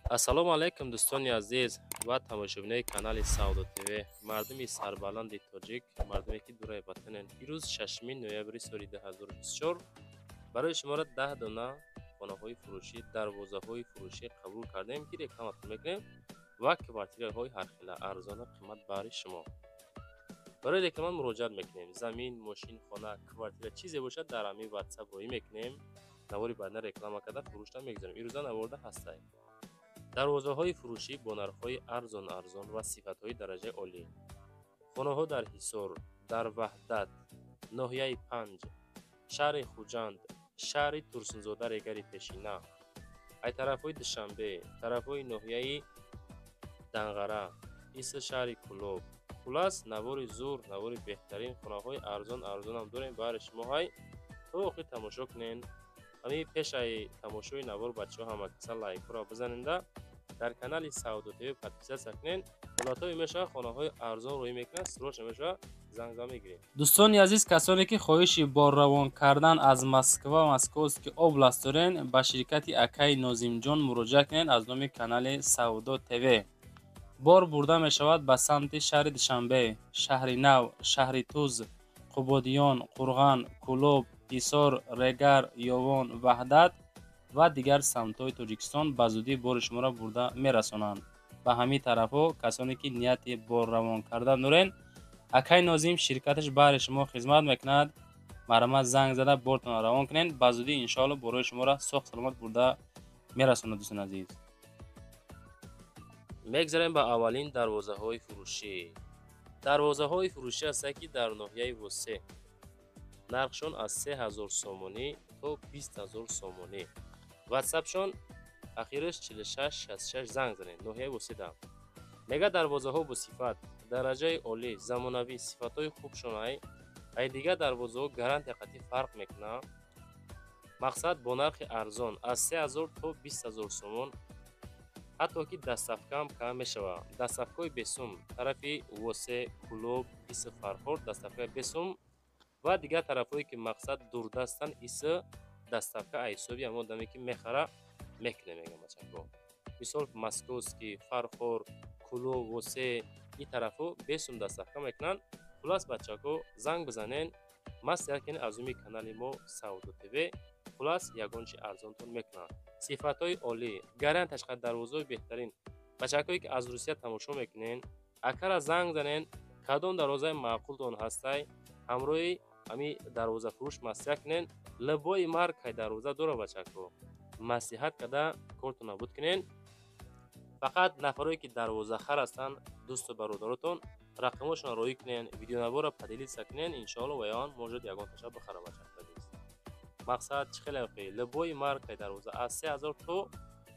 Ассалому алайкум, дӯстони азиз ва тамошобинои канали Савдо ТВ, мардуми сарбаланди тоҷик, мардуме ки дураи ватанен. Ирӯз 6 ноябри соли 2024 барои шуморо 10 дона хонаҳои фурӯшӣ, дарвозаҳои фурӯшӣ қабул кардем, ки рекламатон мекунем, ва квартираҳои ҳархела арзону қимат баҳри шумо. Барои реклама муроҷиат мекунем: замин, мошин, хона, квартира, чизе бошад, дар ҳамин Ватсап роҳӣ мекунем. Навори баъдна реклама карда, фурӯшта мегузорем. Ирӯза наворда ҳастай дарвозаҳои фурӯшӣ бо нархҳои арзон арзон ва сифатҳои дараҷаи олӣ. Хонаҳо дар Ҳисор, дар Ваҳдат, ноҳияи Панҷ, шаҳри Хуҷанд, шаҳри Турсунзода, Регари пешина, ай тарафҳои Душанбе, тарафҳои ноҳияи Данғара, иса шаҳри Кӯлоб. Хулас, навори зур, навори беҳтарин, хонаҳои арзон арзонам дорем баҳри шумо. Ҳай то охир тамошо кунен. Ҳамин пешаи тамошои навор, бачаҳо, ҳама каса лайкҳоро бизаненда, дар канали Савдо ТВ подписаться кунен. Ҳолатҳое мешавад, хонаҳои арзон рӯй мекунад, срочно мешавад, занг зада мегирем. Дӯстони азиз, касоне ки хоҳиши борравон кардан аз Москва, Московский область дорен, ба ширкати акаи Нозимҷон муроҷиат кунед. Аз номи канали Савдо ТВ бор бурда мешавад ба самти шаҳри Душанбе, Шаҳри Нав, Шаҳри Туз, Қубодиён, Қурған, Кӯлоб, Ҳисор, Регар, Ёвон, Ваҳдат ва дигар самтҳои Тоҷикистон. Ба зудӣ бори шуморо бурда мерасонанд ба ҳамин тарафҳо. Касоне ки нияти борравон кардан дорен, акаи Нозим ширкаташ баҳри шумо хизмат мекунад. Марҳамат, занг зада бортонро равон кунед. Ба зудӣ, иншоалло, борои шуморо соғ саломат бурда мерасонад, дӯстони азиз. Мегзарем ба аввалин дарвозаҳои фурӯшӣ. Дарвозаҳои фурӯшӣ ҳастанд, ки дар ноҳияи Восе, нархшон аз 3000 сомонӣ то 20 000 сомонӣ. Ватсапшон ахираш 4666, занг занед. Ноҳияи Воседа мега дарвозаҳо бо сифат, дараҷаи олӣ, замонавӣ, сифатҳои хубшон ай дигар дарвозаҳо гарантия қатъӣ фарқ мекунад. Мақсад, бо нархи арзон аз 3000 то 20 000 сомон, ҳатто ки доставкаам кам мешавад. Доставкаҳои бесум тарафи Восе, Кӯлоб, Иси, Фархор доставкаи бесум ва дигар тарафҳое ки, мақсад, дурдастанд, иси доставка аз ҳисоби ҳамон одаме ки мехара мекунем, мегам бачако. Мисол, Московский, Фархор, Кӯлоб, Восе, ин тарафҳо бесум доставка мекунанд. Хулас, бачако, занг бизанен, маслиҳат кунед аз номи канали мо Савдо ТВ. Хулас, ягон чи арзонтон мекунанд, сифатҳои олӣ, гарантияш қад, дарвозаҳои беҳтарин. Бачакое ки аз Русия тамошо мекунен, акара занг занен, кадом дарвозаи маъқултон ҳастай, ҳамроҳи ҳами дарвозафурӯш маслиҳат кунен. Любой маркаи дарвоза дора, бачако, маслиҳат карда кортона буд кунен. Фақат нафарое ки дарвозахар ҳастанд, дӯсту бародаротон рақамошонро роҳӣ кунен, видеонаворро поделиться кунен. Иншоалло, ваён может ягон таша бихара. Бачако, мақсад чӣ хеле, любой маркаи дарвоза аз 3000 то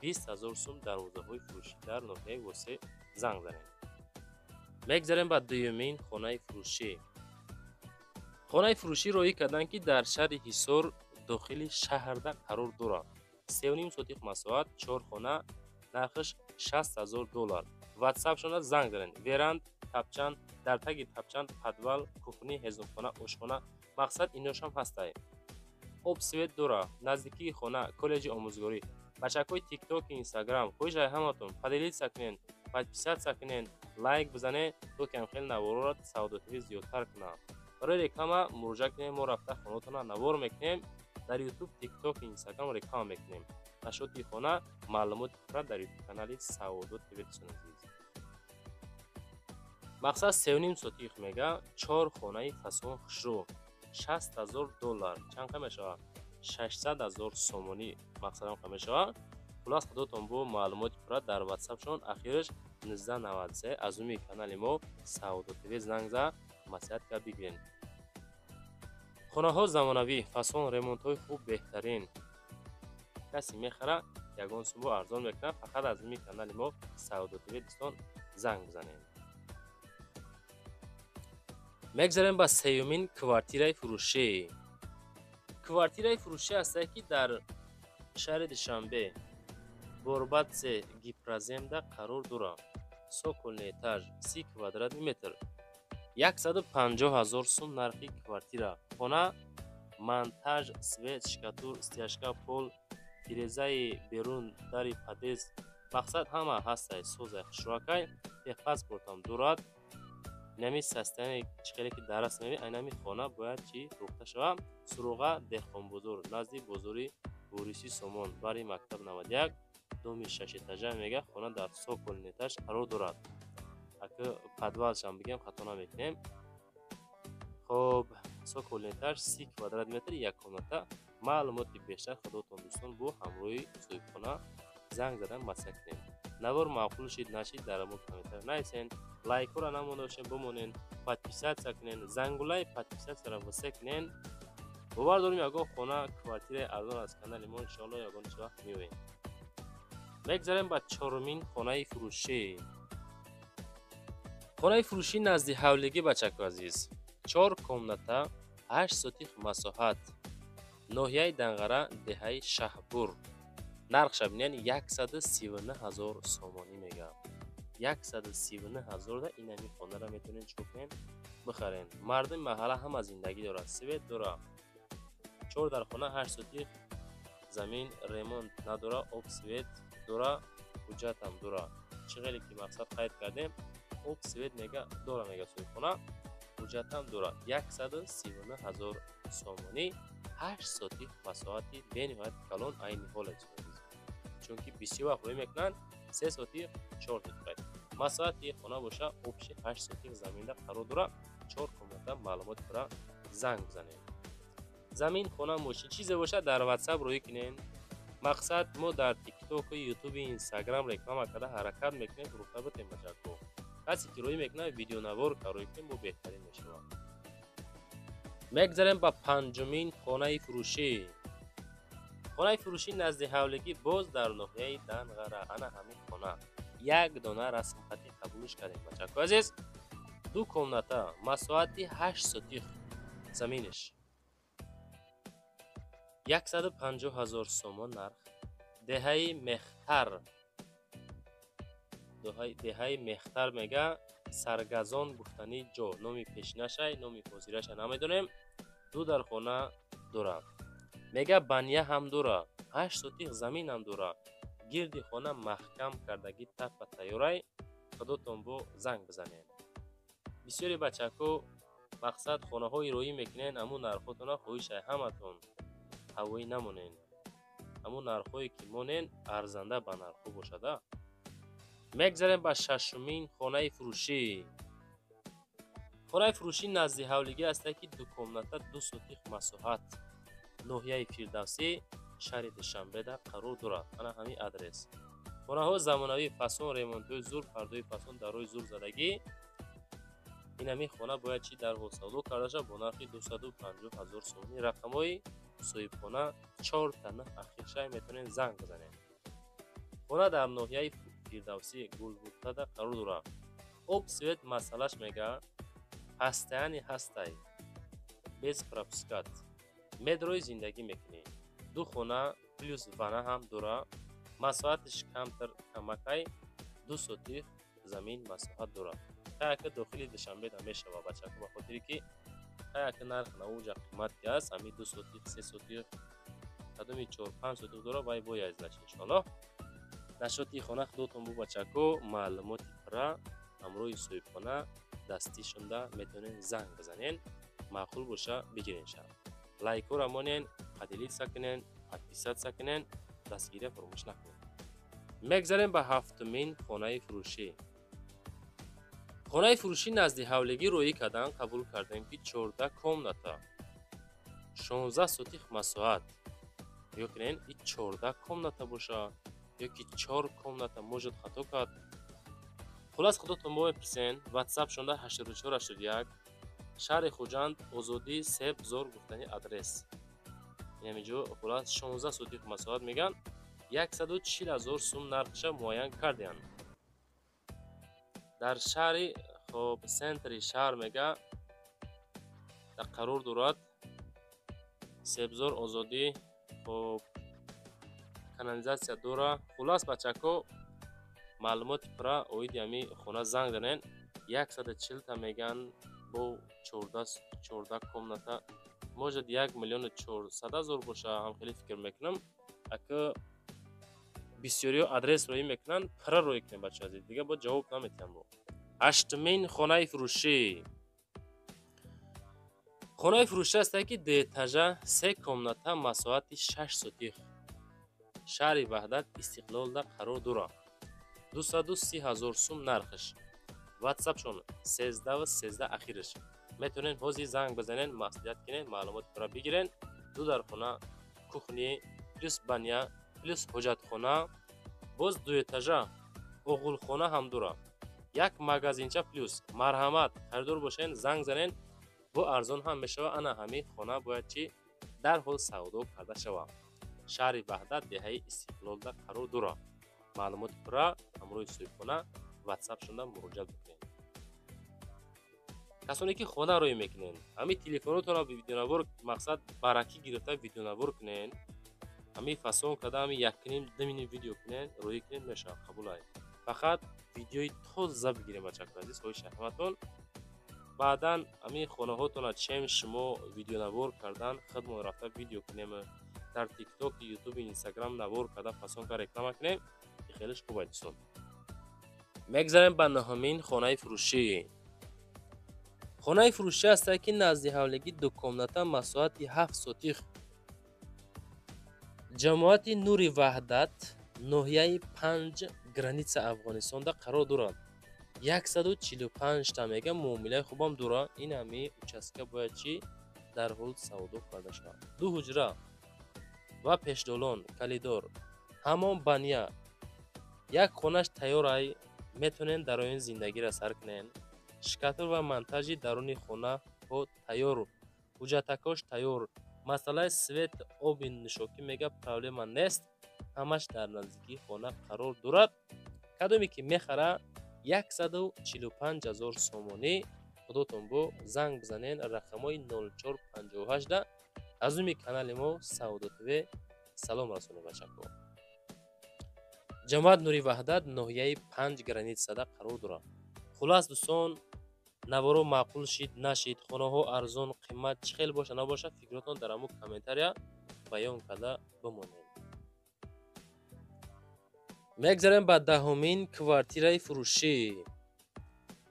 20 000 сум, дарвозаҳои фурӯшӣ дар ноҳияи Восе, занг занед. Мегзарем ба дуюмин хонаи фурӯшӣ. Хонаи фурӯшӣ роҳӣ карданд, ки дар шаҳри Ҳисор, дохили шаҳрда қарор дорад. 3,5 сотих масоҳат, чор хона, нархаш 60 000 доллар. Ватсапшона занг занед. Веранда, тапчан, дар таги тапчан подвал, кухня, ҳезумхона, ошхона, мақсад, иношам ҳастай. Об, свет дора. Наздикии хона коллеҷи омӯзгорӣ. Бачакҳои Тиктоки, Инстаграм, хоҳиш ай ҳаматон, поделиться кунен, подписаться кунен, лайк бизанед, то ки ҳамхел наворро Савдо ТВ зиёдтар кунам. Барои реклама муроҷиат кунем, мо рафта хонатона навор мекунем, дар Ютуб, Тикток, Инстаграм реклама мекунем. Нашоти хона маълумоти пурра дар Ютуб канали Савдо ТВ. Дӯстони азиз, мақсад, 3,5 сотих мега, чор хонаи фасон, хушрӯ, 60 000 доллар. Чанд қа мешавад? 600 000 сомонӣ мақсадам қа мешавад. Хулас, худотон бо маълумоти пурра дар Ватсапшон ахираш 1993, аз номи канали мо Савдо ТВ занг зад, маслиҳат кард бигирен. Хонаҳо замонавӣ, фасон, ремонтҳои хуб, беҳтарин. Касе мехара, ягон сумбо арзон мекунад. Фақат аз номи канали мо Савдо ТВ, дӯстон, занг бизанед. Мегзарем ба сеюмин квартираи фурӯшӣ. Квартираи фурӯшӣ ҳастае, ки дар шаҳри Душанбе, Борбадсе Гипроземда қарор дорад. Цокольный этаж, 30 квадратный метр, 150 000 сум нархи квартира. Хона монтаж, свет, штукатур, стяжка пол, тирезаи берун, дари подъезд. Мақсад, ҳама ҳастай, созай, хушрӯакай, техпаспортам дорад. Инами состояние чӣ хеле ки дар раст мебинед, айнами хона бояд чӣ фурӯхта шавад. Суроға: Деҳқонбозор, назди бозори Ворисӣ Сомон, бари мактаб 91, доми шашэтажа. Мега, хона дар цокольный этаж қарор дорад. Ака, подвалшам бигем, хато намекунем. Хоб, цокольный этаж, 30 квадрат метр, як комната. Маълумоти бештар худотон, дӯстон, бо ҳамроҳи соҳибхона занг задан маслиҳат кунем. Навор маъқул шид, нашид, дар мо комментарий нависен. Лайкҳоро намонда бошен, бимонен, подписаться кунен, зангулаи подписатьсяро васеъ кунен. Бовар дорем, ягон хона, квартираи арзон аз канали мо, иншоалло, ягон чӣ вақт меоем. Мегзарем ба чорумин хонаи фурӯшӣ. Хонаи фурӯшӣ назди ҳавлигӣ, бачаку азиз, чор комната, 8 сотих масоҳат, ноҳияи Данғара, деҳаи Шаҳбур. Нархша бинед, 139 000 сомонӣ мегӯям. 139 000-да инами хонаро метавонед чӣ кунед? Бихарен. Мардуми маҳалла ҳама зиндагӣ дорад, свет дорад, чор дар хона, 8 сотих замин, ремонт надора, об, свет дора, ҳуҷҷатам дора. Чӣ хеле ки, мақсад, қайд кардем, об, свет мега дора, мега соҳибхона, ҳуҷҷатам дора. 139 000 сомонӣ, 8 сотих масоҳати бениҳоят калон. Айни ҳол, чунки бисёр вақт рӯй мекунанд 3 сотих, 4 сотих. Масоҳати хона боша, общий 8 сотих заминда қарор дорад, чор комната. Маълумоти пурра занг бизанед. Замин, хона, мошин, чизе бошад, дар Ватсап рӯй кунед. Мақсад, мо дар Тиктоку, Ютуби, Инстаграм реклама карда ҳаракат мекунем, фурӯхта бутем. Бачако, касе ки рӯй мекунад, видеонавор ка рӯй кунем, бо беҳтарин мешавад. Мегзарем ба панҷумин хонаи фурӯшӣ. Хонаи фурӯшӣ назди ҳавлигӣ, боз дар ноҳияи Данғара. Ана ҳамин хона, як дона расмхатӣ қабулш кардем, бачако азиз. Ду комната, масоҳати 8 сотих заминиш, 150 000 сомон нарх. Деҳаи Мехтар, деҳаи Мехтар мега, Саргазон гуфтани ҷо, номи пешинашай, номи ҳозираша намедонем. Ду дар хона дорад, мега, баня ҳам дора, 8 сотих заминам дора, гирди хона маҳкам кардагӣ, таппа тайёрай. Худотон бо занг бизанед. Бисёри бачако, мақсад, хонаҳои роӣ мекунен, ҳамун нархотона хоҳишай ҳаматон ҳавоӣ намонен. Ҳамун нархҳое ки монен, арзанда ба нархҳо бошада. Мегзарем ба шашумин хонаи фурӯшӣ. Хонаи фурӯшӣ назди ҳавлигӣ ҳастае, ки ду комната, 2 сотих масоҳат, ноҳияи Фирдавсӣ, шаҳри Душанбеда қарор дорад. Ана ҳамин адрес. Хонаҳо замонавӣ, фасон, ремонтҳои зур, пардои фасон, дарҳои зур задагӣ. Ин ҳамин хона бояд чӣ дарҳол савдо карда шавад бо нархи 250 000 сомонӣ. Рақамҳои соҳибхона чортана ахиршай, метавонед занг бизанед. Хона дар ноҳияи Фирдавсӣ, Гулбутада қарор дорад. Об, свет масъалаш, мега, постоянный ҳастай, без пропускать, медрои зиндагӣ мекунӣ. Ду хона плюс ванна ҳам дора. Масоҳатиш камтар, камакай, 2 сотих замин масоҳат дорад. Хаяка дохили Душанбеда мешава, бачако, ба хотире ки хаяка нарх науҷа қимат ки аст. Ҳамин 2 сотих, 3 сотих, кадоми 4-5 сотих дора, вай бояд значит. Иншоаллоҳ, нашоти хона худотон бу, бачако. Маълумоти пурра ҳамроҳи соҳибхона дастӣ шунда метавонед занг бизанен, маъқул боша, бигирен. Лайкҳоро монен, поделиться кунен, подписаться кунен, дастгирия фаромӯш накунед. Мегзарем ба ҳафтумин хонаи фурӯшӣ. Хонаи фурӯшӣ назди ҳавлигӣ роӣ кардан, қабул кардем, ки 14 комната, 16 сотих масоҳат. Ё кунен, и 14 комната боша ё ки чор комната, может, хато кард. Хулас, худотон бо мепурсен. Ватсап шонда 8481, шаҳри Хуҷанд, Озодӣ, Себзор гуфтани адрес инамиҷо. Хулас, 16 сотих масоҳат мегӯянд, 140 000 сум нархша муайян кардиянд. Дар шаҳри, хоб, центри шаҳр, мега, дар қарор дорад, Себзор, Озодӣ. Хоб, канализатсия дора. Хулас, бачако, маълумоти пурра оиди ҳами хона занг занен. 140-та мегӯянд, бо 14 комната, может, 1 400 000 боша, ҳам хеле фикр мекунам. Ака, Бисёриҳо адрес роӣ мекунанд, пурра роӣ кунем, бачаҳо азиз, дига бо ҷавоб наметиҳам. Бо ҳаштумин хонаи фурӯшӣ. Хонаи фурӯшӣ ҳастае, ки дуэтажа, се комната, масоҳати 6 сотих, шаҳри Ваҳдат, Истиқлолда қарор дорад. 230 000 сум нархш. Ватсапшон 13 13 ахирш. Метавонед ҳозир занг бизанед, маслиҳат кунед, маълумоти пурра бигирен. Ду дархона, кухня плюс баня плюс ҳоҷатхона, боз дуэтажа оғулхона ҳам дорад, як магазинча плюс. Марҳамат, харидор бошен, занг занен, бо арзон ҳам мешавад. Ана ҳамин хона бояд чӣ дарҳол савдо карда шавад. Шаҳри Ваҳдат, деҳаи Истиқлолда қарор дорад. Маълумоти пурра ҳамроҳи соҳибхона ватсапшонда муроҷиат бикунед. Касоне ки хона рӯй мекунед, ҳамин телефонотонро видеонавор, мақсад баракӣ гирифта видеонавор кунед, ҳамин фасон карда, ҳамин якним ду минут видео кунед, рӯӣ кунед, мешавад, қабулай. Фақат видеои тоза бигирем, бачако азиз, хоҳиши ҳаматон. Баъдан ҳамин хонаҳотона чем шумо видеонавор кардан, худмон рафта видео кунем, дар Тикток, Ютуби, Инстаграм навор карда, фасон карда, реклама кунем, хелеш хуб аст, дӯстон. Мегзарем ба нӯҳумин хонаи фурӯшӣ. Хонаи фурӯшӣ ҳастае, ки назди ҳавлигӣ, ду комната, масоҳати 7 сотих, ҷамоати Нури Ваҳдат, ноҳияи Панҷ, граница Афғонистонда қарор дорад. 145-та мега, муомилаи хубам дорад. Ин ҳами участка бояд чӣ дарҳол савдо карда шавад. Ду ҳуҷра ва пешдолон, коридор, ҳамон баня, як хонаш тайёрай, метавонед дар оин зиндагиро сар кунед. Штукатур ва монтажи даруни хонаҳо тайёр, ҳуҷҷатакош тайёр. Масъалаи свет, оби нӯшокӣ, мега, проблема нест, ҳамаш дар наздикии хона қарор дорад. Кадоме ки мехара, 145 000 сомонӣ. Худотон бо занг бизанед рақамҳои 0458. Аз номи канали мо Савдо ТВ салом расонед, бачако. Ҷамоат Нури Ваҳдат, ноҳияи Панҷ, границада қарор дорад. Хуллас, дӯстон, наворо маъқул шид, нашид, хонаҳо арзон, қимат, чӣ хел боша, набоша, фикротон дар ҳамун комментария баён карда бимонед. Мегзарем ба 10-умин квартираи фурӯшӣ.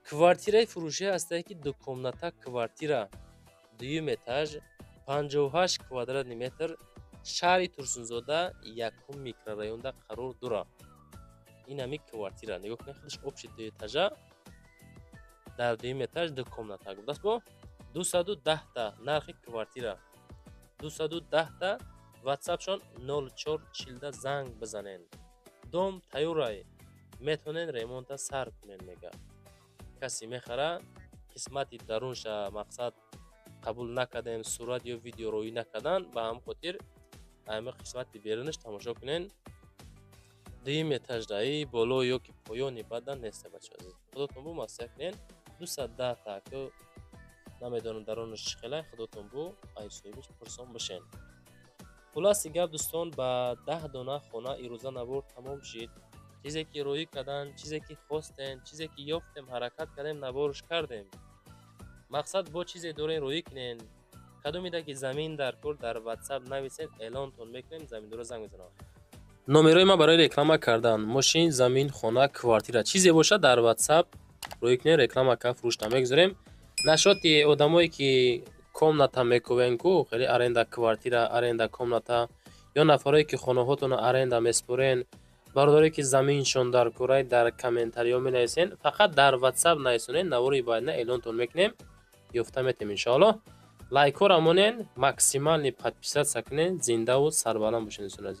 Квартираи фурӯшӣ ҳастае, ки дукомната квартира, дуюм этаж, 58 квадратный метр, шаҳри Турсунзода, якум микрорайонда қарор дорад. Ин ҳами квартира, нигоҳ кунед, худаш общий дуэтажа, дар дуюм этаж ду комната гуфтааст, бо 210-та нархи квартира, 210-та. Ватсапшон 0440, занг бизанед. Дом тайёрай, метавонед ремонта сар кунед, мега. Касе мехара, қисмати дарунша, мақсад, қабул накардем, сурат ё видео роӣ накардан, ба ҳамин хотир ҳами қисмати берунаш тамошо кунед. Дуюм этаждаи боло ё ки поёни бадан неста, бачаҳо азиз, худотон бу маслиҳат кунед. 210-та ку, намедонам дарунаш чӣ хелай, худотон бу ай соҳибаш пурсон бошед. Хулоси гап, дӯстон, ба 10 дона хона ирӯза навор тамом шид. Чизе ки роӣ кардан, чизе ки хостем, чизе ки ёфтем, ҳаракат кардем, наворш кардем. Мақсад, бо чизе дорем, роӣ кунен. Кадомида ки замин дар кор, дар Ватсап нависед, эълонтон мекунем, заминдора занг мезанам. Номерои ман барои реклама кардан мошин, замин, хона, квартира, чизе бошад, дар Ватсап роӣ кунед, реклама кард, фурӯшта мегузорем. Нашоти одамое ки комната мекӯвен ку, хеле аренда квартира, аренда комната, ё нафарое ки хонаҳотонро аренда меспорен, бародарое ки заминшон дар курай, дар комментариҳо менависен. Фақат дар Ватсап нависонед, навори баъдина эълонтон мекунем, ёфта метем, иншоаллоҳ. Лайкҳоро монен, максимальный подписаться кунед. Зиндаву сарбаланд бошед, дӯстони азиз.